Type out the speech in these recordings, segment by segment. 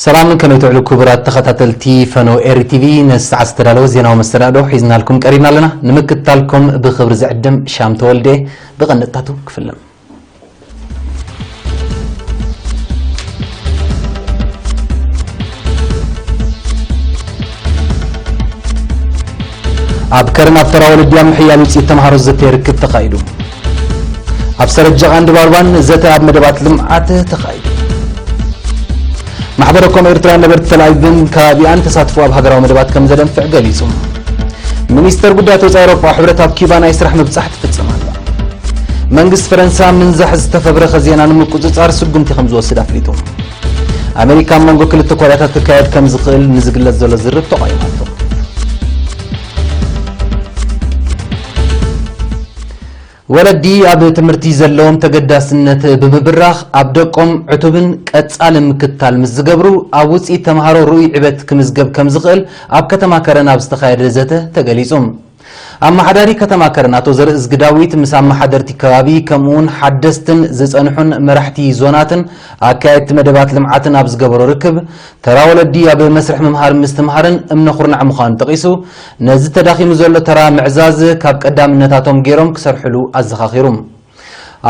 ሰላም፣ ከመይ ትውዕሉ ክቡራት ተኸታተልቲ ፈኖ ኤሪ ቲቪ? ነዚ ሰዓት ዝተዳለወ ዜናዊ መሰናድኦ ሒዝናልኩም ቀሪብና ኣለና። ንምክትታልኩም ብኽብሪ ዝዕድም ሻም ተወልደ። ብቐንድታቱ ክፍልም። ኣብ ከረን ኣብ ተራ ወለዲ ኣብ ምሕያል ውፅኢት ተምሃሮ ዘተ ርክብ ተኻይዱ። ኣብ ሰረጀቓን ድባርባን ዘተ ኣብ መደባት ልምዓት ተኻይዱ። ማሕበረ ኮም ኤርትራውያን ነበርቲ ተል ኣቪቭን ከባቢኣን ተሳትፎ ኣብ ሃገራዊ መደባት ከም ዘደንፍዕ ገሊጹ። ሚኒስተር ጉዳያት ወጻኢ ኤውሮጳ ሕብረት ኣብ ኪባ ናይ ስራሕ ምብጻሕ ትፍጽም ኣላ። መንግስቲ ፈረንሳ ምንዛሕ ዝተፈብረኸ ዜና ንምቁጽጻር ስጉምቲ ከም ዝወስድ ኣፍሊጡ። ኣሜሪካ ኣብ መንጎ ክልተ ኮርያታት ክካየድ ከም ዝኽእል ንዝግለጽ ዘሎ ዝርብ ተቓይማቶ። ወለዲ ኣብ ትምህርቲ ዘለዎም ተገዳስነት ብምብራኽ ኣብ ደቆም ዕቱብን ቀጻሊ ምክትታል ምስ ዝገብሩ ኣብ ውፅኢት ተምሃሮ ርኡይ ዕበት ክምዝገብ ከም ዝኽእል ኣብ ከተማ ከረን ኣብ ዝተኻየደ ዘተ ተገሊጹ። ኣመሓዳሪ ከተማ ከረን ኣቶ ዘርእዝጊ ዳዊት ምስ ኣመሓደርቲ ከባቢ ከምኡውን ሓደስትን ዝጸንሑን መራሕቲ ዞናትን ኣካየድቲ መደባት ልምዓትን ኣብ ዝገበሮ ርክብ ተራ ወለዲ ኣብ መስርሕ ምምሃር ምስትምሃርን እምነ ኩርናዕ ምዃኑ ጠቒሱ፣ ነዚ ተዳኺሙ ዘሎ ተራ ምዕዛዝ ካብ ቀዳምነታቶም ገይሮም ክሰርሕሉ ኣዘኻኺሩ።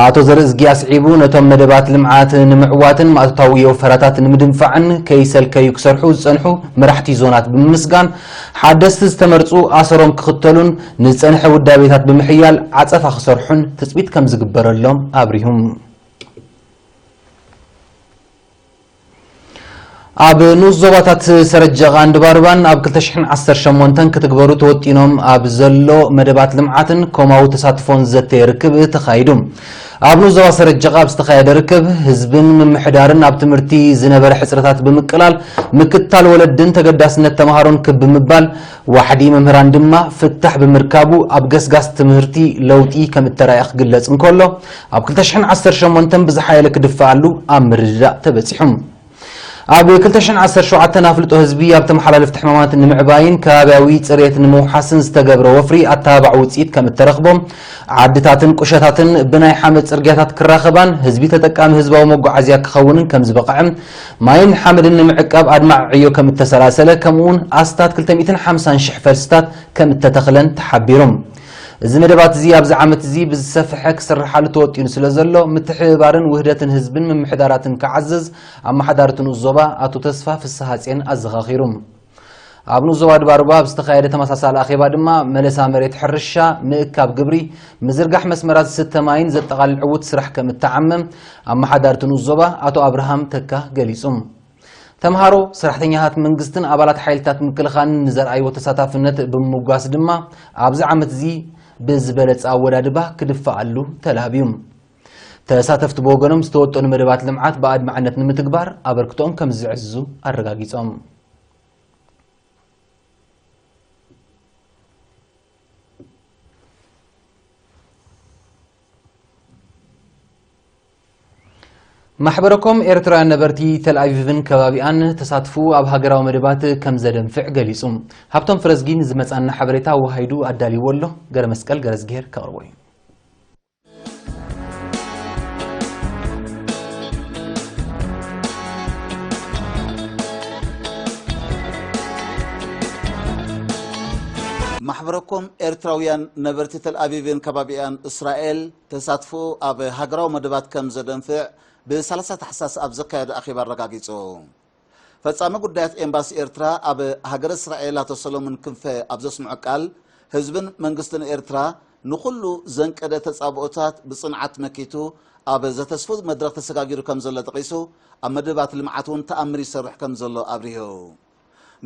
ኣቶ ዘርእዝጊ ኣስዒቡ፣ ነቶም መደባት ልምዓት ንምዕዋትን ማእቶታዊ ወፈራታት ንምድንፋዕን ከይሰልከዩ ክሰርሑ ዝጸንሑ መራሕቲ ዞናት ብምምስጋን፣ ሓደስቲ ዝተመርጹ ኣሰሮም ክኽተሉን ንዝጸንሐ ውዳቤታት ብምሕያል ዓጸፋ ክሰርሑን ትጽቢት ከም ዝግበረሎም ኣብሪሁ። ኣብ ንኡስ ዞባታት ሰረጀቓን ድባርባን ኣብ ክልተ ሽሕን ዓሰርተ ሸሞንተን ክትግበሩ ተወጢኖም ኣብ ዘሎ መደባት ልምዓትን ኮማዊ ተሳትፎን ዘተ ርክብ ተኻይዱ። ኣብ ንኡስ ዞባ ሰረጀቓ ኣብ ዝተኻየደ ርክብ፣ ህዝብን ምምሕዳርን ኣብ ትምህርቲ ዝነበረ ሕጽረታት ብምቅላል፣ ምክትታል ወለድን ተገዳስነት ተምሃሮን ክብ ብምባል፣ ዋሕዲ መምህራን ድማ ፍታሕ ብምርካቡ ኣብ ገስጋስ ትምህርቲ ለውጢ ከም እተራእየ ክግለጽ እንከሎ፣ ኣብ ክልተ ሽሕን ዓሰርተ ሸሞንተን ብዝሓየለ ክድፈኣሉ ኣብ ምርድዳእ ተበጺሑ። ኣብ ክልተ ሽሕን ዓሰርተ ሸውዓተን ኣፍልጦ ህዝቢ ኣብ ተመሓላለፍቲ ሕማማት ንምዕባይን ከባብያዊ ጽሬት ንምውሓስን ዝተገብረ ወፍሪ ኣተባባዕ ውጽኢት ከም እተረኽቦ፣ ዓድታትን ቁሸታትን ብናይ ሓመድ ጽርግያታት ክራኸባን ህዝቢ ተጠቃሚ ህዝባዊ መጓዓዝያ ክኸውንን ከም ዝበቕዐ፣ ማይን ሓመድን ንምዕቃብ ኣድማዒ ዕዮ ከም እተሰላሰለ፣ ከምኡውን ኣስታት ክልተ ሚእትን ሓምሳን ሽሕ ፈልስታት ከም እተተኽለን ተሓቢሩ። እዚ መደባት እዚ ኣብዚ ዓመት እዚ ብዝሰፍሐ ክስርሓሉ ተወጢኑ ስለ ዘሎ፣ ምትሕብባርን ውህደትን ህዝብን ምምሕዳራትን ክዓዝዝ ኣመሓዳሪ እቲ ንኡስ ዞባ ኣቶ ተስፋ ፍስሃጼን ኣዘኻኺሩ። ኣብ ንኡስ ዞባ ድባርባ ኣብ ዝተኻየደ ተመሳሳሊ ኣኼባ ድማ መለሳ መሬት ሕርሻ፣ ምእካብ ግብሪ፣ ምዝርጋሕ መስመራት ዝስተ ማይን ዘጠቓልል ዕዉት ስራሕ ከም እተዓመ ኣመሓዳሪ እቲ ንኡስ ዞባ ኣቶ ኣብርሃም ተካ ገሊጹ። ተምሃሮ፣ ሰራሕተኛታት መንግስትን ኣባላት ሓይልታት ምክልኻልን ንዘርኣይዎ ተሳታፍነት ብምምጓስ ድማ ኣብዚ ዓመት እዚ ብዝበለጸ ኣወዳድባ ክድፈኣሉ ተላብዩ። ተሳተፍቲ ብወገኖም ዝተወጠኑ መደባት ልምዓት ብኣድማዕነት ንምትግባር ኣበርክቶኦም ከም ዝዕዝዙ ኣረጋጊጾም። ማሕበረኮም ኤርትራውያን ነበርቲ ተልኣቪቭን ከባቢኣን ተሳትፍኡ ኣብ ሃገራዊ መደባት ከም ዘደንፍዕ ገሊጹ። ሃብቶም ፍረዝጊ ንዝመጻና ሓበሬታ ወሃይዱ ኣዳልይዎ ኣሎ። ገረ መስቀል ገረዝግሄር ከቕርቦ እዩ። ማሕበረኮም ኤርትራውያን ነበርቲ ተልኣቪቭን ከባቢኣን እስራኤል ተሳትፎኡ ኣብ ሃገራዊ መደባት ከም ዘደንፍዕ ብ30 ታሕሳስ ኣብ ዘካየዶ ኣኼባ ኣረጋጊጹ። ፈጻሚ ጉዳያት ኤምባሲ ኤርትራ ኣብ ሃገረ እስራኤል ኣቶ ሰሎሞን ክንፈ ኣብ ዘስምዖ ቃል፣ ህዝብን መንግስትን ኤርትራ ንኹሉ ዘንቀደ ተጻብኦታት ብጽንዓት መኪቱ ኣብ ዘተስፉ መድረኽ ተሰጋጊሩ ከም ዘሎ ጠቒሱ፣ ኣብ መደባት ልምዓት እውን ተኣምር ይሰርሕ ከም ዘሎ ኣብሪሁ።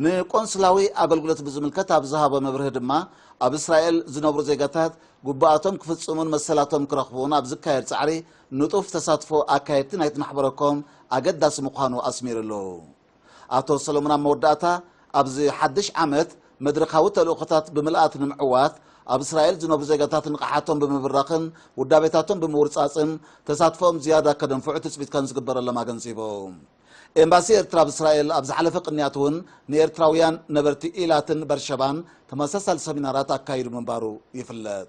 ንቆንስላዊ ኣገልግሎት ብዝምልከት ኣብ ዝሃቦ መብርሂ ድማ፣ ኣብ እስራኤል ዝነብሩ ዜጋታት ግቡኣቶም ክፍጽሙን መሰላቶም ክረኽቡን ኣብ ዝካየድ ጻዕሪ ንጡፍ ተሳትፎ ኣካየድቲ ናይቲ ማሕበረኮም ኣገዳሲ ምዃኑ ኣስሚሩሉ። ኣቶ ሰሎሞን ኣብ መወዳእታ፣ ኣብዚ ሓድሽ ዓመት መድረኻዊ ተልእኾታት ብምልኣት ንምዕዋት፣ ኣብ እስራኤል ዝነብሩ ዜጋታት ንቕሓቶም ብምብራኽን ውዳቤታቶም ብምውርጻጽን ተሳትፎኦም ዝያዳ ከደንፍዑ ትጽቢት ከም ዝግበረሎም ኣገንዚቡ። ኤምባሲ ኤርትራ ኣብ እስራኤል ኣብ ዝሓለፈ ቅንያት እውን ንኤርትራውያን ነበርቲ ኢላትን በርሸባን ተመሳሳሊ ሰሚናራት ኣካይዱ ምንባሩ ይፍለጥ።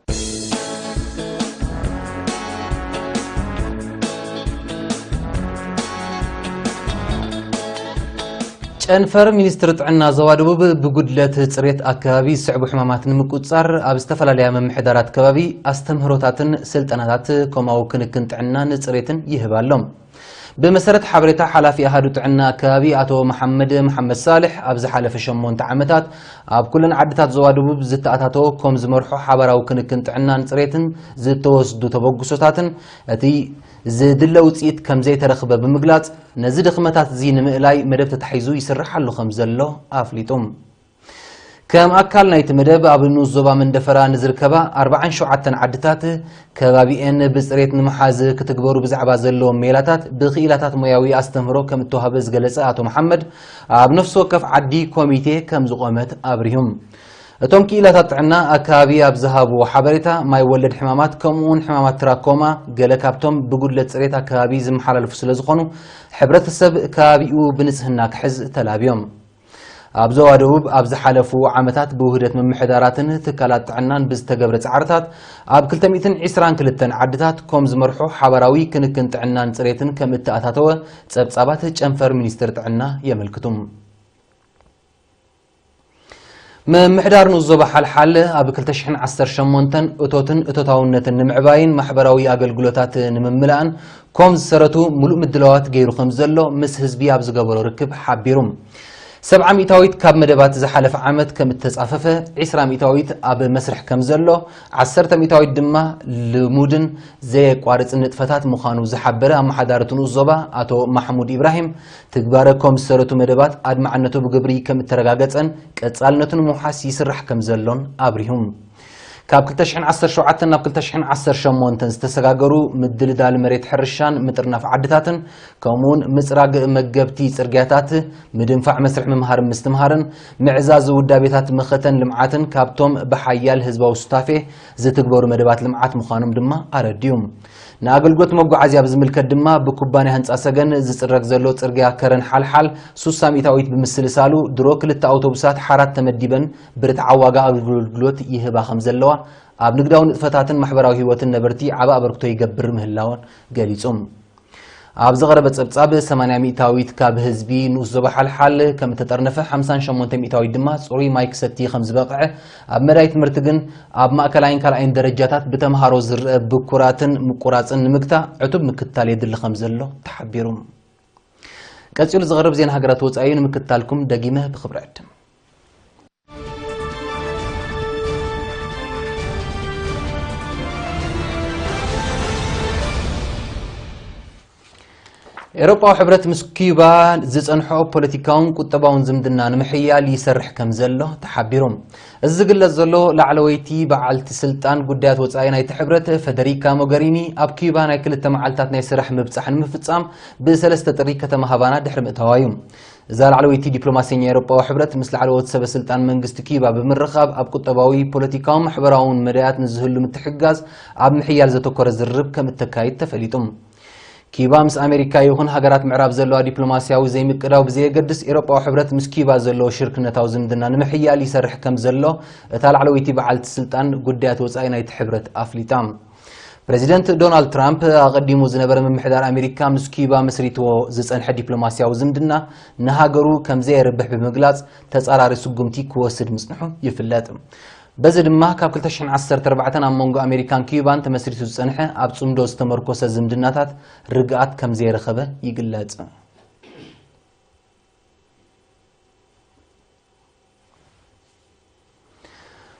ጨንፈር ሚኒስትሪ ጥዕና ዞባ ደቡብ ብጉድለት ጽሬት ኣከባቢ ዝስዕቡ ሕማማት ንምቁጽጻር ኣብ ዝተፈላለያ ምምሕዳራት ከባቢ ኣስተምህሮታትን ስልጠናታት ከምኡ ክንክን ጥዕናን ጽሬትን ይህብ ኣሎ። ብመሰረት ሓበሬታ ሓላፊ ኣሃዱ ጥዕና ኣከባቢ ኣቶ መሓመድ መሓመድ ሳልሕ፣ ኣብ ዝሓለፈ ሸሞንተ ዓመታት ኣብ ኩለን ዓድታት ዞባ ደቡብ ዝተኣታተወ ኮም ዝመርሖ ሓባራዊ ክንክን ጥዕናን ጽሬትን ዝተወስዱ ተበግሶታትን እቲ ዝድለ ውጽኢት ከም ዘይተረኽበ ብምግላጽ፣ ነዚ ድኽመታት እዚ ንምእላይ መደብ ተታሒዙ ይስራሕ ኣሎ ከም ዘሎ ኣፍሊጡ። ከም ኣካል ናይቲ መደብ ኣብ ንኡስ ዞባ መንደፈራ ንዝርከባ ኣርባዓን ሸውዓተን ዓድታት ከባቢኤን ብጽሬት ንምሓዝ ክትግበሩ ብዛዕባ ዘለዎም ሜላታት ብክኢላታት ሞያዊ ኣስተምህሮ ከም እተዋህበ ዝገለጸ ኣቶ መሓመድ፣ ኣብ ነፍሲ ወከፍ ዓዲ ኮሚቴ ከም ዝቖመት ኣብሪሁም። እቶም ክኢላታት ጥዕና ኣከባቢ ኣብ ዝሃብዎ ሓበሬታ፣ ማይ ወለድ ሕማማት ከምኡውን ሕማማት ትራኮማ ገለ ካብቶም ብጉድለት ጽሬት ኣከባቢ ዝመሓላለፉ ስለ ዝኾኑ፣ ሕብረተሰብ ከባቢኡ ብንጽህና ክሕዝ ተላብዮም። ኣብ ዞባ ደቡብ ኣብ ዝሓለፉ ዓመታት ብውህደት ምምሕዳራትን ትካላት ጥዕናን ብዝተገብረ ጻዕርታት፣ ኣብ ክልተ ሚእትን ዕስራን ክልተን ዓድታት ኮም ዝመርሖ ሓባራዊ ክንክን ጥዕናን ጽሬትን ከም እተኣታተወ ጸብጻባት ጨንፈር ሚኒስትሪ ጥዕና የመልክቱ። ምምሕዳር ንኡስ ዞባ ሓልሓል ኣብ ክልተ ሽሕን ዓሰርተ ሸሞንተን እቶትን እቶታውነትን ንምዕባይን ማሕበራዊ ኣገልግሎታት ንምምላእን ኮም ዝሰረቱ ምሉእ ምድላዋት ገይሩ ከም ዘሎ ምስ ህዝቢ ኣብ ዝገበሮ ርክብ ሓቢሩ። ሰብዓ ሚእታዊት ካብ መደባት ዝሓለፈ ዓመት ከም እተጻፈፈ፣ ዕስራ ሚእታዊት ኣብ መስርሕ ከም ዘሎ፣ ዓሰርተ ሚእታዊት ድማ ልሙድን ዘየቋርጽ ንጥፈታት ምዃኑ ዝሓበረ ኣመሓዳሪ እቲ ንኡስ ዞባ ኣቶ ማሕሙድ ኢብራሂም፣ ትግባረ ኮም ዝሰረቱ መደባት ኣድማዕነቱ ብግብሪ ከም እተረጋገጸን ቀጻልነቱ ንምውሓስ ይስራሕ ከም ዘሎን ኣብሪሁ። ካብ ክልተ ሽሕን ዓሰርተ ሸውዓተን ናብ ክልተ ሽሕን ዓሰርተ ሸሞንተን ዝተሰጋገሩ ምድልዳል መሬት ሕርሻን ምጥርናፍ ዓድታትን፣ ከምኡውን ምጽራግ መገብቲ ጽርግያታት፣ ምድንፋዕ መስርሕ ምምሃርን ምስትምሃርን፣ ምዕዛዝ ውዳቤታት መኸተን ልምዓትን ካብቶም ብሓያል ህዝባዊ ሱታፌ ዝትግበሩ መደባት ልምዓት ምዃኖም ድማ ኣረድዩ። ንኣገልግሎት መጓዓዝያ ብዝምልከት ድማ፣ ብኩባንያ ህንጻ ሰገን ዝጽረግ ዘሎ ጽርግያ ከረን ሓልሓል ሱሳ ሚእታዊት ብምስልሳሉ፣ ድሮ ክልተ ኣውቶቡሳት ሓራት ተመዲበን ብርትዓዊ ዋጋ ኣገልግሎት ይህባ ከም ዘለዋ፣ ኣብ ንግዳዊ ንጥፈታትን ማሕበራዊ ህይወትን ነበርቲ ዓቢ ኣበርክቶ ይገብር ምህላወን ገሊጹ። ኣብ ዝቐረበ ጸብጻብ፣ ሰማንያ ሚእታዊት ካብ ህዝቢ ንኡስ ዞባ ሓልሓል ከም እተጠርነፈ፣ ሓምሳን ሸሞንተ ሚእታዊት ድማ ጽሩይ ማይ ክሰቲ ከም ዝበቕዐ፣ ኣብ መዳይ ትምህርቲ ግን ኣብ ማእከላይን ካልኣይን ደረጃታት ብተምሃሮ ዝረአ ብኩራትን ምቁራጽን ንምግታእ ዕቱብ ምክትታል የድሊ ከም ዘሎ ተሓቢሩ። ቀጺሉ ዝቐርብ ዜና ሃገራት ወጻኢ እዩ፣ ንምክትታልኩም ደጊመ ብኽብሪ ዕድም። ኤውሮጳዊ ሕብረት ምስ ኪዩባ ዝጸንሖ ፖለቲካውን ቁጠባውን ዝምድና ንምሕያል ይሰርሕ ከም ዘሎ ተሓቢሩ። እዚ ዝግለጽ ዘሎ፣ ላዕለወይቲ በዓልቲ ስልጣን ጉዳያት ወጻኢ ናይቲ ሕብረት ፈደሪካ ሞገሪኒ ኣብ ኪዩባ ናይ ክልተ መዓልታት ናይ ስራሕ ምብጻሕ ንምፍጻም ብሰለስተ ጥሪ ከተማ ሃቫና ድሕሪ ምእታዋ እዩ። እዛ ላዕለወይቲ ዲፕሎማሰኛ ኤውሮጳዊ ሕብረት ምስ ላዕለዎት ሰበ ስልጣን መንግስቲ ኪዩባ ብምርኻብ ኣብ ቁጠባዊ፣ ፖለቲካውን ማሕበራውን መዳያት ንዝህሉ ምትሕግጋዝ ኣብ ምሕያል ዘተኮረ ዝርርብ ከም እተካይድ ተፈሊጡ። ኪዩባ ምስ ኣሜሪካ ይኹን ሃገራት ምዕራብ ዘለዋ ዲፕሎማስያዊ ዘይምቅዳው ብዘየገድስ፣ ኤውሮጳዊ ሕብረት ምስ ኪዩባ ዘለዎ ሽርክነታዊ ዝምድና ንምሕያል ይሰርሕ ከም ዘሎ እታ ላዕለወይቲ በዓልቲ ስልጣን ጉዳያት ወጻኢ ናይቲ ሕብረት ኣፍሊጣ። ፕረዚደንት ዶናልድ ትራምፕ ኣቐዲሙ ዝነበረ ምምሕዳር ኣሜሪካ ምስ ኪዩባ መስሪትዎ ዝጸንሐ ዲፕሎማስያዊ ዝምድና ንሃገሩ ከም ዘየርብሕ ብምግላጽ፣ ተጻራሪ ስጉምቲ ክወስድ ምጽንሑ ይፍለጥ። በዚ ድማ፣ ካብ ክልተ ሽሕን ዓሰርተ ኣርባዕተን ኣብ መንጎ ኣሜሪካን ኪዩባን ተመስሪቱ ዝጸንሐ ኣብ ጽምዶ ዝተመርኮሰ ዝምድናታት ርግኣት ከም ዘየረኸበ ይግለጽ።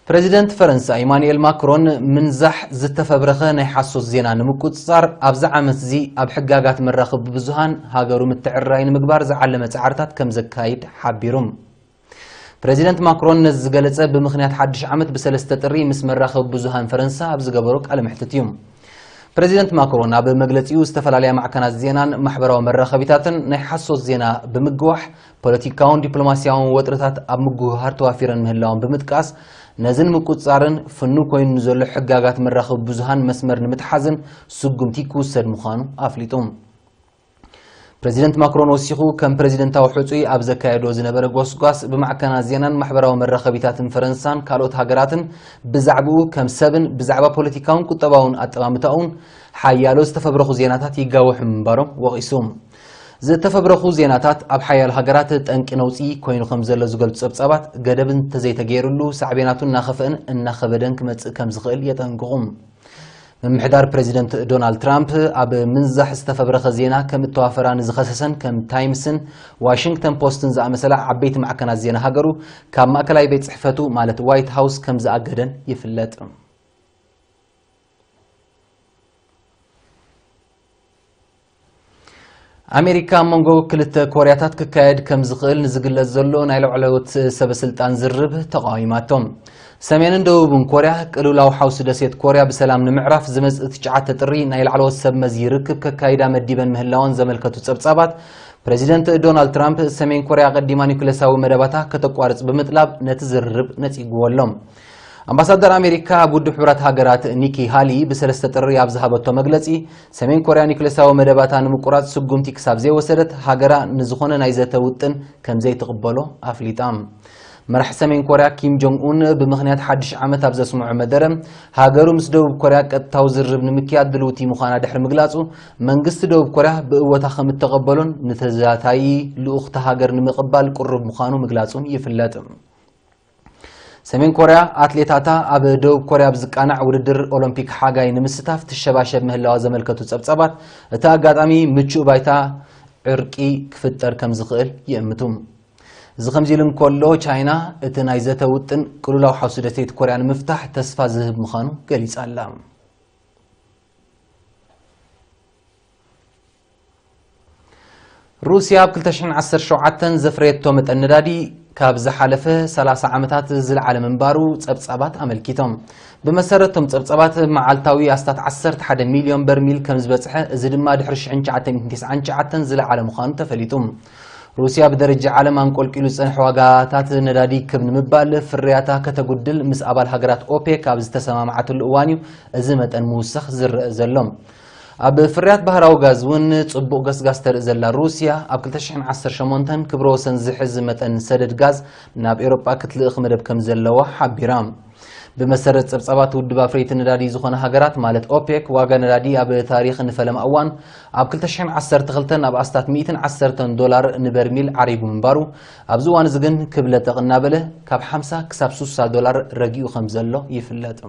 ፕረዚደንት ፈረንሳ ኢማኑኤል ማክሮን፣ ምንዛሕ ዝተፈብረኸ ናይ ሓሶት ዜና ንምቁጽጻር፣ ኣብዚ ዓመት እዚ ኣብ ሕጋጋት መራኸቢ ብዙሃን ሃገሩ ምትዕርራይ ንምግባር ዝዓለመ ጻዕርታት ከም ዘካይድ ሓቢሩ። ፕረዚደንት ማክሮን ነዚ ዝገለጸ፣ ብምኽንያት ሓድሽ ዓመት ብሰለስተ ጥሪ ምስ መራኸቢ ብዙሃን ፈረንሳ ኣብ ዝገበሮ ቃለ መሕትት እዩ። ፕረዚደንት ማክሮን ኣብ መግለጺኡ፣ ዝተፈላለያ ማዕከናት ዜናን ማሕበራዊ መራኸቢታትን ናይ ሓሶት ዜና ብምግዋሕ፣ ፖለቲካውን ዲፕሎማስያውን ወጥርታት ኣብ ምጉህሃር ተዋፊረን ምህላወን ብምጥቃስ፣ ነዚ ንምቁጽጻርን ፍኑው ኮይኑ ንዘሎ ሕጋጋት መራኸቢ ብዙሃን መስመር ንምትሓዝን ስጉምቲ ክውሰድ ምዃኑ ኣፍሊጡ። ፕረዚደንት ማክሮን ወሲኹ፣ ከም ፕረዚደንታዊ ሕጹይ ኣብ ዘካየዶ ዝነበረ ጎስጓስ፣ ብማዕከናት ዜናን ማሕበራዊ መራኸቢታትን ፈረንሳን ካልኦት ሃገራትን ብዛዕባኡ ከም ሰብን ብዛዕባ ፖለቲካውን ቁጠባውን ኣጠማምታኡን ሓያሎ ዝተፈብረኹ ዜናታት ይጋውሑ ምንባሮም ወቒሱ። ዝተፈብረኹ ዜናታት ኣብ ሓያሎ ሃገራት ጠንቂ ነውጺ ኮይኑ ከም ዘሎ ዝገልጹ ጸብጻባት፣ ገደብ እንተዘይተገይሩሉ ሳዕቤናቱ እናኸፍአን እናኸበደን ክመጽእ ከም ዝኽእል የጠንቅቑ። ምምሕዳር ፕሬዚደንት ዶናልድ ትራምፕ ኣብ ምንዛሕ ዝተፈብረኸ ዜና ከም እተዋፈራ ንዝኸሰሰን ከም ታይምስን ዋሽንግተን ፖስትን ዝኣመሰላ ዓበይቲ ማዕከናት ዜና ሃገሩ ካብ ማእከላይ ቤት ጽሕፈቱ ማለት ዋይት ሃውስ ከም ዝኣገደን ይፍለጥ። ኣሜሪካ ኣብ መንጎ ክልተ ኮርያታት ክካየድ ከም ዝኽእል ንዝግለጽ ዘሎ ናይ ላዕለዎት ሰበ ስልጣን ዝርርብ ተቓዊማቶም። ሰሜንን ደቡብን ኮርያ ቅልውላው ሓውሲ ደሴት ኮርያ ብሰላም ንምዕራፍ ዝመጽእ ትሽዓተ ጥሪ ናይ ላዕለዎት ሰብ መዚ ርክብ ከካይዳ መዲበን ምህላወን ዘመልከቱ ጸብጻባት፣ ፕሬዚደንት ዶናልድ ትራምፕ ሰሜን ኮርያ ኣቐዲማ ኒውክለሳዊ መደባታ ከተቋርጽ ብምጥላብ ነቲ ዝርርብ ነጺግዎ ኣሎ። ኣምባሳደር ኣሜሪካ ኣብ ውድብ ሕቡራት ሃገራት ኒኪ ሃሊ ብሰለስተ ጥሪ ኣብ ዝሃበቶ መግለጺ፣ ሰሜን ኮርያ ኒውክለሳዊ መደባታ ንምቁራጽ ስጉምቲ ክሳብ ዘይወሰደት፣ ሃገራ ንዝኾነ ናይ ዘተ ውጥን ከም ዘይትቕበሎ ኣፍሊጣ። መራሒ ሰሜን ኮርያ ኪም ጆንግ ኡን ብምኽንያት ሓድሽ ዓመት ኣብ ዘስምዖ መደረ፣ ሃገሩ ምስ ደቡብ ኮርያ ቀጥታዊ ዝርርብ ንምክያድ ድልውቲ ምዃና ድሕሪ ምግላጹ፣ መንግስቲ ደቡብ ኮርያ ብእወታ ከም እተቐበሎን ንተዛታዪ ልኡኽቲ ሃገር ንምቕባል ቅሩብ ምዃኑ ምግላጹን ይፍለጥ። ሰሜን ኮርያ ኣትሌታታ ኣብ ደቡብ ኮርያ ኣብ ዝቃናዕ ውድድር ኦሎምፒክ ሓጋይ ንምስታፍ ትሸባሸብ ምህላዋ ዘመልከቱ ጸብጻባት፣ እቲ ኣጋጣሚ ምቹእ ባይታ ዕርቂ ክፍጠር ከም ዝኽእል ይእምቱ። እዚ ከምዚ ኢሉ እንከሎ፣ ቻይና እቲ ናይ ዘተ ውጥን ቅልውላው ሓውሲ ደሴት ኮርያ ንምፍታሕ ተስፋ ዝህብ ምዃኑ ገሊጻ ኣላ። ሩስያ ኣብ ክልተ ሽሕን ዓሰርተ ሸውዓተን ዘፍረየቶ መጠን ነዳዲ ካብ ዝሓለፈ ሰላሳ ዓመታት ዝለዓለ ምንባሩ ጸብጻባት ኣመልኪቶም። ብመሰረቶም ጸብጻባት፣ መዓልታዊ ኣስታት ዓሰርተ ሓደ ሚልዮን በርሚል ከም ዝበጽሐ፣ እዚ ድማ ድሕሪ ሽሕን ትሽዓተ ሚእትን ተስዓን ትሽዓተን ዝለዓለ ምዃኑ ተፈሊጡ። ሩስያ ብደረጃ ዓለም ኣንቆልቂሉ ዝጸንሐ ዋጋታት ነዳዲ ክብ ንምባል ፍርያታ ከተጉድል ምስ ኣባል ሃገራት ኦፔክ ኣብ ዝተሰማማዓትሉ እዋን እዩ እዚ መጠን ምውሳኽ ዝረአ ዘሎ። ኣብ ፍርያት ባህራዊ ጋዝ እውን ጽቡቕ ገስጋስ ተርኢ ዘላ ሩስያ፣ ኣብ ክልተ ሽሕን ዓሰርተ ሸሞንተን ክብረ ወሰን ዝሕዝ መጠን ሰደድ ጋዝ ናብ ኤውሮጳ ክትልእኽ መደብ ከም ዘለዋ ሓቢራ። ብመሰረት ጸብጻባት ውድብ ኣፍረይቲ ነዳዲ ዝኾነ ሃገራት ማለት ኦፔክ፣ ዋጋ ነዳዲ ኣብ ታሪኽ ንፈለማ እዋን ኣብ ክልተ ሽሕን ዓሰርተ ክልተን ኣብ ኣስታት ሚእትን ዓሰርተን ዶላር ንበርሚል ዓሪጉ ምንባሩ፣ ኣብዚ እዋን እዚ ግን ክብ ለጠቕ እናበለ ካብ ሓምሳ ክሳብ ስሳ ዶላር ረጊኡ ከም ዘሎ ይፍለጥ።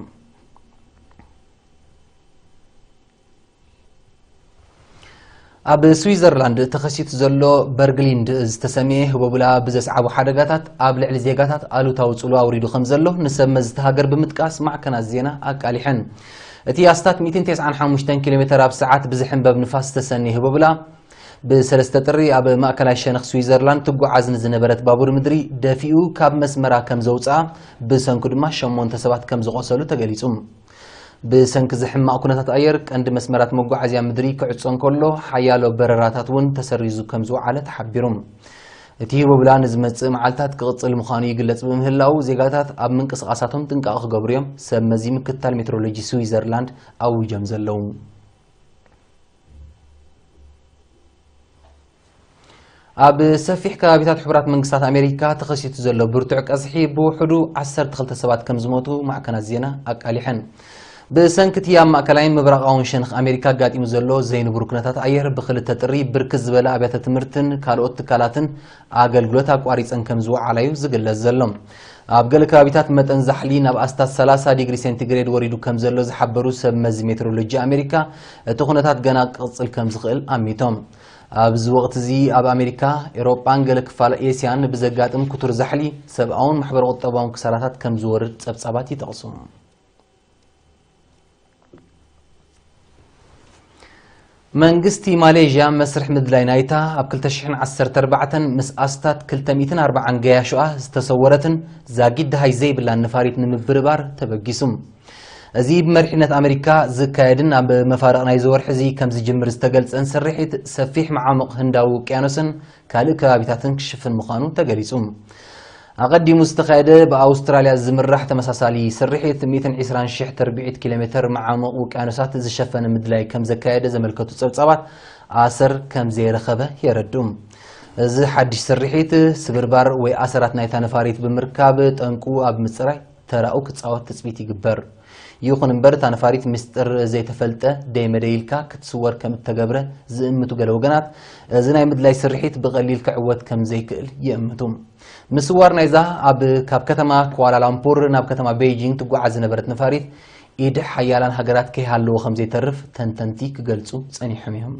ኣብ ስዊዘርላንድ ተኸሲቱ ዘሎ በርግሊንድ ዝተሰምየ ህቦብላ ብዘስዓቦ ሓደጋታት ኣብ ልዕሊ ዜጋታት ኣሉታዊ ጽልዋ ኣውሪዱ ከም ዘሎ ንሰብ መዚ እቲ ሃገር ብምጥቃስ ማዕከናት ዜና ኣቃሊሐን። እቲ ኣስታት ሚእትን ተስዓን ሓሙሽተን ኪሎ ሜተር ኣብ ሰዓት ብዝሕንበብ ንፋስ ዝተሰንየ ህቦብላ፣ ብሰለስተ ጥሪ ኣብ ማእከላይ ሸነኽ ስዊዘርላንድ ትጓዓዝ ንዝነበረት ባቡር ምድሪ ደፊኡ ካብ መስመራ ከም ዘውጽኣ፣ ብሰንኩ ድማ ሸሞንተ ሰባት ከም ዝቖሰሉ ተገሊጹ። ብሰንኪ እዚ ሕማቕ ኩነታት ኣየር፣ ቀንዲ መስመራት መጓዓዝያ ምድሪ ክዕጾ እንከሎ፣ ሓያሎ በረራታት እውን ተሰሪዙ ከም ዝወዓለ ተሓቢሩ። እቲ ህቦብላ ንዝመጽእ መዓልታት ክቕጽል ምዃኑ ይግለጽ ብምህላዉ፣ ዜጋታት ኣብ ምንቅስቓሳቶም ጥንቃቐ ክገብሩ እዮም ሰብ መዚ ምክትታል ሜትሮሎጂ ስዊዘርላንድ ኣዊጆም ዘለዉ። ኣብ ሰፊሕ ከባቢታት ሕቡራት መንግስታት ኣሜሪካ ተኸሲቱ ዘሎ ብርቱዕ ቀዝሒ ብውሕዱ ዓሰርተ ክልተ ሰባት ከም ዝሞቱ ማዕከናት ዜና ኣቃሊሐን። ብሰንኪ እቲ ኣብ ማእከላይን ምብራቓውን ሸነኽ ኣሜሪካ ኣጋጢሙ ዘሎ ዘይንቡር ኩነታት ኣየር፣ ብክልተ ጥሪ ብርክት ዝበለ ኣብያተ ትምህርትን ካልኦት ትካላትን ኣገልግሎት ኣቋሪጸን ከም ዝወዓላ እዩ ዝግለጽ ዘሎ። ኣብ ገለ ከባቢታት መጠን ዛሕሊ ናብ ኣስታት ሰላሳ ዲግሪ ሴንቲግሬድ ወሪዱ ከም ዘሎ ዝሓበሩ ሰብ መዚ ሜትሮሎጂ ኣሜሪካ፣ እቲ ኩነታት ገና ክቕጽል ከም ዝኽእል ኣሚቶም። ኣብዚ ወቕቲ እዚ ኣብ ኣሜሪካ፣ ኤውሮጳን ገለ ክፋል ኤስያን ብዘጋጥም ክቱር ዛሕሊ ሰብኣውን ማሕበረ ቁጠባውን ክሳራታት ከም ዝወርድ ጸብጻባት ይጠቕሱ። መንግስቲ ማሌዥያ መስርሕ ምድላይ ናይታ ኣብ ክልተ ሽሕን ዓሰርተ ኣርባዕተን ምስ ኣስታት ክልተ ሚእትን ኣርባዓን ገያሾኣ ዝተሰወረትን ዛጊድ ደሃይ ዘይብላን ነፋሪት ንምብርባር ተበጊሱ። እዚ ብመሪሕነት ኣሜሪካ ዝካየድን ኣብ መፋርቕ ናይዚ ወርሒ እዚ ከም ዝጅምር ዝተገልጸን ስርሒት፣ ሰፊሕ መዓሙቕ ህንዳዊ ውቅያኖስን ካልእ ከባቢታትን ክሽፍን ምዃኑ ተገሊጹ። ኣቐዲሙ ዝተኻየደ ብኣውስትራልያ ዝምራሕ ተመሳሳሊ ስርሒት፣ ሚእትን ዕስራን ሽሕ ተርቢዒት ኪሎ ሜተር መዓሙቕ ውቅያኖሳት ዝሸፈነ ምድላይ ከም ዘካየደ ዘመልከቱ ጸብጻባት፣ ኣሰር ከም ዘይረኸበ የረድኡ። እዚ ሓድሽ ስርሒት፣ ስብርባር ወይ ኣሰራት ናይታ ነፋሪት ብምርካብ፣ ጠንቁ ኣብ ምጽራይ ተራኡ ክጻወት ትጽቢት ይግበር። ይኹን እምበር፣ እታ ነፋሪት ምስጢር ዘይተፈልጠ ደይመደይ ኢልካ ክትስወር ከም እተገብረ ዝእምቱ ገለ ወገናት፣ እዚ ናይ ምድላይ ስርሒት ብቐሊል ክዕወት ከም ዘይክእል ይእምቱ። ምስዋር ናይዛ ኣብ፣ ካብ ከተማ ኳላላምፑር ናብ ከተማ ቤይጂንግ ትጓዓዝ ዝነበረት ነፋሪት፣ ኢድ ሓያላን ሃገራት ከይሃለዎ ከም ዘይተርፍ ተንተንቲ ክገልጹ ጸኒሖም እዮም።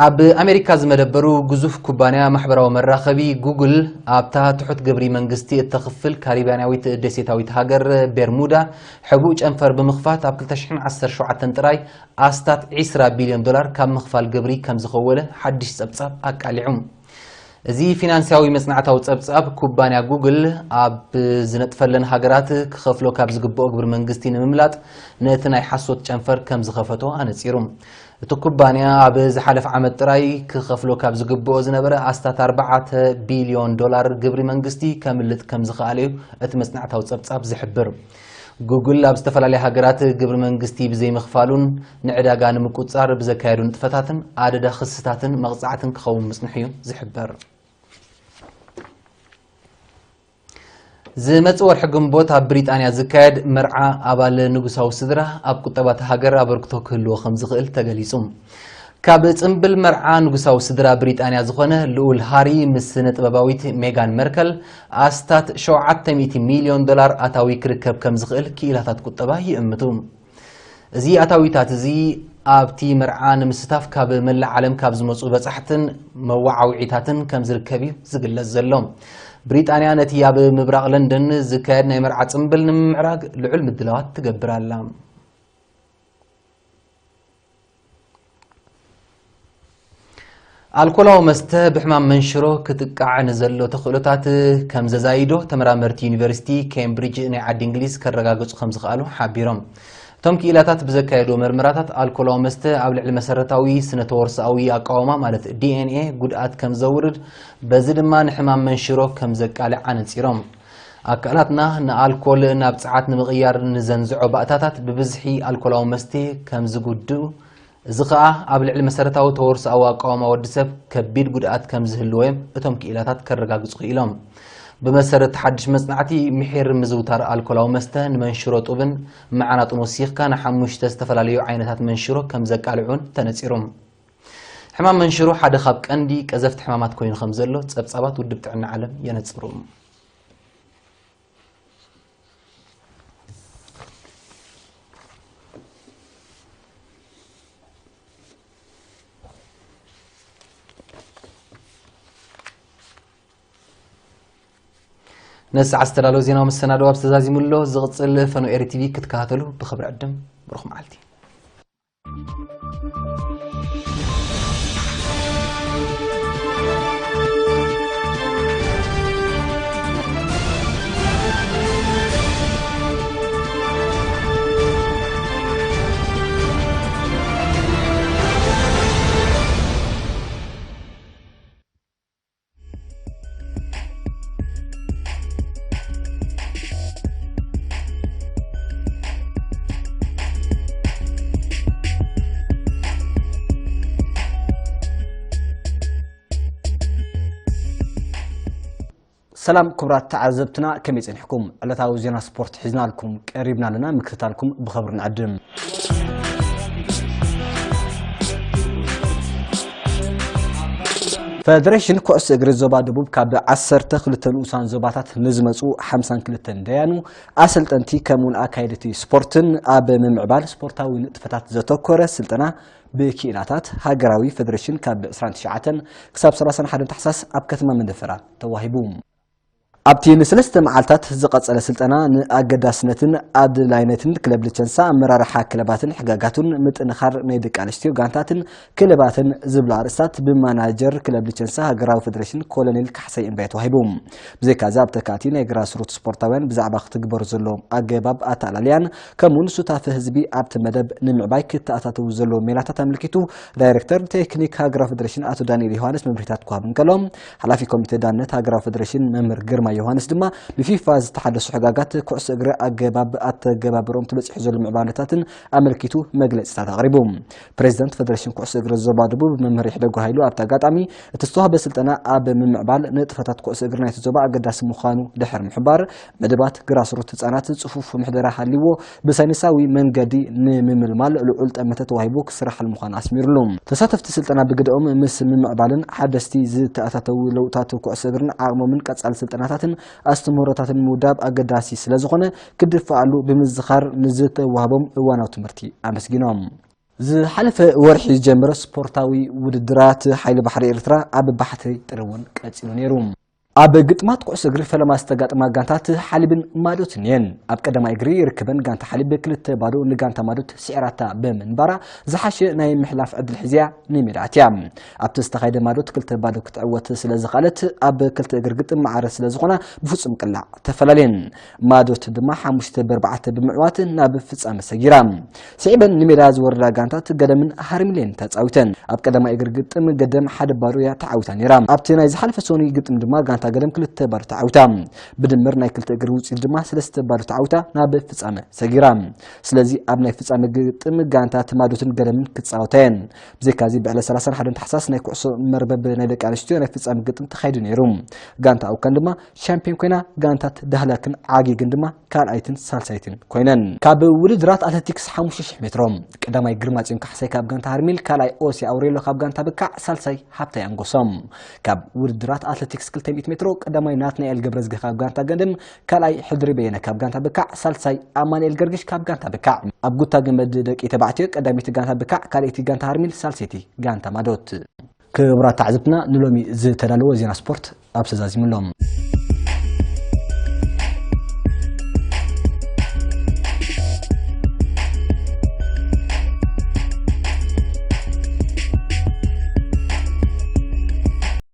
ኣብ ኣሜሪካ ዝመደበሩ ግዙፍ ኩባንያ ማሕበራዊ መራኸቢ ጉግል፣ ኣብታ ትሑት ግብሪ መንግስቲ እተኽፍል ካሪብያናዊት ደሴታዊት ሃገር ቤርሙዳ፣ ሕቡእ ጨንፈር ብምኽፋት፣ ኣብ ክልተ ሽሕን ዓሰርተ ሸውዓተን ጥራይ ኣስታት ዒስራ ቢልዮን ዶላር ካብ ምኽፋል ግብሪ ከም ዝኸወለ ሓድሽ ጸብጻብ ኣቃሊዑ። እዚ ፊናንስያዊ መጽናዕታዊ ጸብጻብ፣ ኩባንያ ጉግል ኣብ ዝነጥፈለን ሃገራት ክኸፍሎ ካብ ዝግብኦ ግብሪ መንግስቲ ንምምላጥ፣ ነቲ ናይ ሓሶት ጨንፈር ከም ዝኸፈቶ ኣነጺሩ። እቲ ኩባንያ፣ ኣብ ዝሓለፈ ዓመት ጥራይ ክኸፍሎ ካብ ዝግብኦ ዝነበረ ኣስታት ኣርባዕተ ቢልዮን ዶላር ግብሪ መንግስቲ ከምልጥ ከም ዝኸኣለ እዩ እቲ መጽናዕታዊ ጸብጻብ ዝሕብር። ጉግል ኣብ ዝተፈላለያ ሃገራት ግብሪ መንግስቲ ብዘይምኽፋሉን ንዕዳጋ ንምቁጽጻር ብዘካየዱ ንጥፈታትን ኣደዳ ክስታትን መቕጻዕትን ክኸውን ምጽንሑ እዩ ዝሕበር። ዝመጽእ ወርሒ ግንቦት ኣብ ብሪጣንያ ዝካየድ መርዓ ኣባል ንጉሳዊ ስድራ፣ ኣብ ቁጠባ እታ ሃገር ኣበርክቶ ክህልዎ ከም ዝኽእል ተገሊጹ። ካብ ጽምብል መርዓ ንጉሳዊ ስድራ ብሪጣንያ ዝኾነ ልኡል ሃሪ ምስ ስነ ጥበባዊት ሜጋን መርከል፣ ኣስታት ሸውዓተ ሚእቲ ሚልዮን ዶላር ኣታዊ ክርከብ ከም ዝኽእል ክኢላታት ቁጠባ ይእምቱ። እዚ ኣታዊታት እዚ ኣብቲ መርዓ ንምስታፍ ካብ መላእ ዓለም ካብ ዝመጹ በጻሕትን መወዓውዒታትን ከም ዝርከብ እዩ ዝግለጽ ዘሎ። ብሪጣንያ ነቲ ኣብ ምብራቕ ለንደን ዝካየድ ናይ መርዓ ጽምብል ንምምዕራግ ልዑል ምድላዋት ትገብር ኣላ። ኣልኮላዊ መስተ ብሕማም መንሽሮ ክጥቃዕ ንዘሎ ተኽእሎታት ከም ዘዛይዶ ተመራመርቲ ዩኒቨርሲቲ ኬምብሪጅ ናይ ዓዲ እንግሊዝ ከረጋግጹ ከም ዝኽኣሉ ሓቢሮም። እቶም ክኢላታት ብዘካየድዎ መርመራታት፣ ኣልኮላዊ መስተ ኣብ ልዕሊ መሰረታዊ ስነ-ተወርሶኣዊ ኣቃውማ፣ ማለት ዲ ኤን ኤ፣ ጉድኣት ከም ዘውርድ፣ በዚ ድማ ንሕማም መንሽሮ ከም ዘቃልዕ ኣነጺሮም። ኣካላትና ንኣልኮል ናብ ጸዓት ንምቕያር ንዘንዝዖ ባእታታት፣ ብብዝሒ ኣልኮላዊ መስተ ከም ዝጉድኡ፣ እዚ ኸኣ ኣብ ልዕሊ መሰረታዊ ተወርሶኣዊ ኣቃውማ ወዲ ሰብ ከቢድ ጉድኣት ከም ዝህልዎ እዮም እቶም ክኢላታት ከረጋግጹ ክኢሎም። ብመሰረት ሓድሽ መጽናዕቲ፣ ምሒር ምዝውታር ኣልኮላዊ መስተ ንመንሽሮ ጡብን መዓናጡን ወሲኽካ ንሓሙሽተ ዝተፈላለዩ ዓይነታት መንሽሮ ከም ዘቃልዑን ተነጺሩ። ሕማም መንሽሮ ሓደ ካብ ቀንዲ ቀዘፍቲ ሕማማት ኮይኑ ከም ዘሎ ጸብጻባት ውድብ ጥዕና ዓለም የነጽሩ። ነዚ ሰዓት ዝተዳለወ ዜናዊ መሰናድኦ ኣብ ዝተዛዚሙ ኣሎ። ዝቕጽል ፈኖ ኤሪ ቲቪ ክትከታተሉ ብኽብሪ ዕድም። ብሩኽ መዓልቲ። ሰላም ክቡራት ተዓዘብትና፣ ከመይ ጸኒሕኩም? ዕለታዊ ዜና ስፖርት ሒዝናልኩም ቀሪብና ኣለና፣ ምክትታልኩም ብኸብሪ ንዕድም። ፈደሬሽን ኩዕሶ እግሪ ዞባ ደቡብ ካብ ዓሰርተ ክልተ ንኡሳን ዞባታት ንዝመጹ ሓምሳን ክልተን ደያኑ፣ ኣሰልጠንቲ፣ ከምኡውን ኣካየድቲ ስፖርትን ኣብ ምምዕባል ስፖርታዊ ንጥፈታት ዘተኮረ ስልጠና ብክኢላታት ሃገራዊ ፈደሬሽን ካብ ዕስራን ትሽዓተን ክሳብ ሰላሳን ሓደን ታሕሳስ ኣብ ከተማ መንደፈራ ተዋሂቡ። ኣብቲ ንሰለስተ መዓልታት ዝቐጸለ ስልጠና፣ ንኣገዳስነትን ኣድላይነትን ክለብ ሊቸንሳ፣ ኣመራርሓ ክለባትን ሕጋጋቱን፣ ምጥንኻር ናይ ደቂ ኣንስትዮ ጋንታትን ክለባትን ዝብሉ ኣርእስታት ብማናጀር ክለብ ሊቸንሳ ሃገራዊ ፈደሬሽን ኮሎኔል ካሕሳይ እምባየ ተዋሂቡ። ብዘይካዚ፣ ኣብ ተካእቲ ናይ ግራስሩት ስፖርታውያን ብዛዕባ ክትግበሩ ዘለዎም ኣገባብ ኣተኣላልያን፣ ከምኡውን ሱታፌ ህዝቢ ኣብቲ መደብ ንምዕባይ ክተኣታተዉ ዘለዎም ሜላታት ኣመልኪቱ፣ ዳይሬክተር ቴክኒክ ሃገራዊ ፈደሬሽን ኣቶ ዳንኤል ዮሃንስ መምርሒታት ክወሃብ እንከሎ፣ ሓላፊ ኮሚቴ ዳነት ሃገራዊ ፈደሬሽን መምህር ግርማ ዮሃንስ ድማ ብፊፋ ዝተሓደሱ ሕጋጋት ኩዕሶ እግሪ ኣገባብ ኣተገባብሮም ትበፂሑ ዘሎ ምዕባለታትን ኣመልኪቱ መግለፂታት ኣቕሪቡ። ፕሬዚደንት ፌደሬሽን ኩዕሶ እግሪ ዞባ ደቡብ መምህር ይሕደጎ ሃይሉ ኣብቲ ኣጋጣሚ እቲ ዝተዋህበ ስልጠና ኣብ ምምዕባል ንጥፈታት ኩዕሶ እግሪ ናይቲ ዞባ ኣገዳሲ ምዃኑ ድሕር ምሕባር፣ መደባት ግራስሩት ህፃናት ፅፉፍ ምሕደራ ሃልይዎ ብሳይንሳዊ መንገዲ ንምምልማል ልዑል ጠመተ ተዋሂቡ ክስራሓል ምዃኑ ኣስሚሩሉ። ተሳተፍቲ ስልጠና ብግደኦም ምስ ምምዕባልን ሓደስቲ ዝተኣታተው ለውጥታት ኩዕሶ እግርን ዓቕሞምን ቀፃሊ ስልጠናታትን ኣስተምህሮታትን ምውዳብ ኣገዳሲ ስለዝኾነ ክድፈኣሉ ብምዝኻር ንዝተዋህቦም እዋናዊ ትምህርቲ ኣመስጊኖም። ዝሓለፈ ወርሒ ዝጀመረ ስፖርታዊ ውድድራት ሓይሊ ባሕሪ ኤርትራ ኣብ ባሕቲ ጥሪ እውን ቀፂሉ ነይሩ። ኣብ ግጥማት ኩዕሶ እግሪ ፈለማ ዝተጋጥማ ጋንታት ሓሊብን ማዶትን እየን። ኣብ ቀዳማይ እግሪ ይርከበን ጋንታ ሓሊብ ክልተ ባዶ ንጋንታ ማዶት ስዒራታ ብምንባራ ዝሓሸ ናይ ምሕላፍ ዕድል ሒዝያ ንሜዳ ኣትያ። ኣብቲ ዝተኻየደ ማዶት ክልተ ባዶ ክትዕወት ስለ ዝኸኣለት ኣብ ክልተ እግሪ ግጥም ማዕረ ስለ ዝኾና ብፍጹም ቅላዕ ተፈላለየን። ማዶት ድማ ሓሙሽተ ብኣርባዕተ ብምዕዋት ናብ ፍጻመ ሰጊራ። ስዒበን ንሜዳ ዝወረዳ ጋንታት ገደምን ሃርሚሌን ተጻዊተን። ኣብ ቀዳማይ እግሪ ግጥም ገደም ሓደ ባዶ እያ ተዓዊታ ነይራ። ኣብቲ ናይ ዝሓለፈ ሰኑይ ግጥም ድማ ጋንታ ገደም ክልተ ባዶ ተዓዊታ። ብድምር ናይ ክልተ እግሪ ውጽኢት ድማ ሰለስተ ባዶ ተዓዊታ ናብ ፍጻመ ሰጊራ። ስለዚ ኣብ ናይ ፍጻመ ግጥም ጋንታት ማዶትን ገደምን ክጻወታ እየን። ብዘይካዚ ብዕለት ሰላሳን ሓደን ታሕሳስ ናይ ኩዕሶ መርበብ ናይ ደቂ ኣንስትዮ ናይ ፍጻመ ግጥም ተኻይዱ ነይሩ። ጋንታ ኣውካን ድማ ሻምፒዮን ኮይና፣ ጋንታት ዳህላክን ዓጊግን ድማ ካልኣይትን ሳልሳይትን ኮይነን። ካብ ውድድራት ኣትሌቲክስ ሓሙሽተ ሽሕ ሜትሮ ቀዳማይ ግርማጽዮን ካሕሳይ ካብ ጋንታ ሃርሚል፣ ካልኣይ ኦሲ ኣውሬሎ ካብ ጋንታ ብካዕ፣ ሳልሳይ ሃብታይ ኣንጎሶም። ካብ ውድድራት ኣትሌቲክስ ክልተ ሚእቲ ሜትሮ ቀዳማይ ናትናኤል ገብረዝጊ ካብ ጋንታ ገንደም፣ ካልኣይ ሕድሪ በየነ ካብ ጋንታ ብካዕ፣ ሳልሳይ ኣማኑኤል ገርግሽ ካብ ጋንታ ብካዕ። ኣብ ጉታ ገመድ ደቂ ተባዕትዮ ቀዳመይቲ ጋንታ ብካዕ፣ ካልኣይቲ ጋንታ ሃርሚል፣ ሳልሰይቲ ጋንታ ማዶት። ክቡራት ተዓዘብትና ንሎሚ ዝተዳለወ ዜና ስፖርት ኣብ ተዛዚሙ ኣሎ።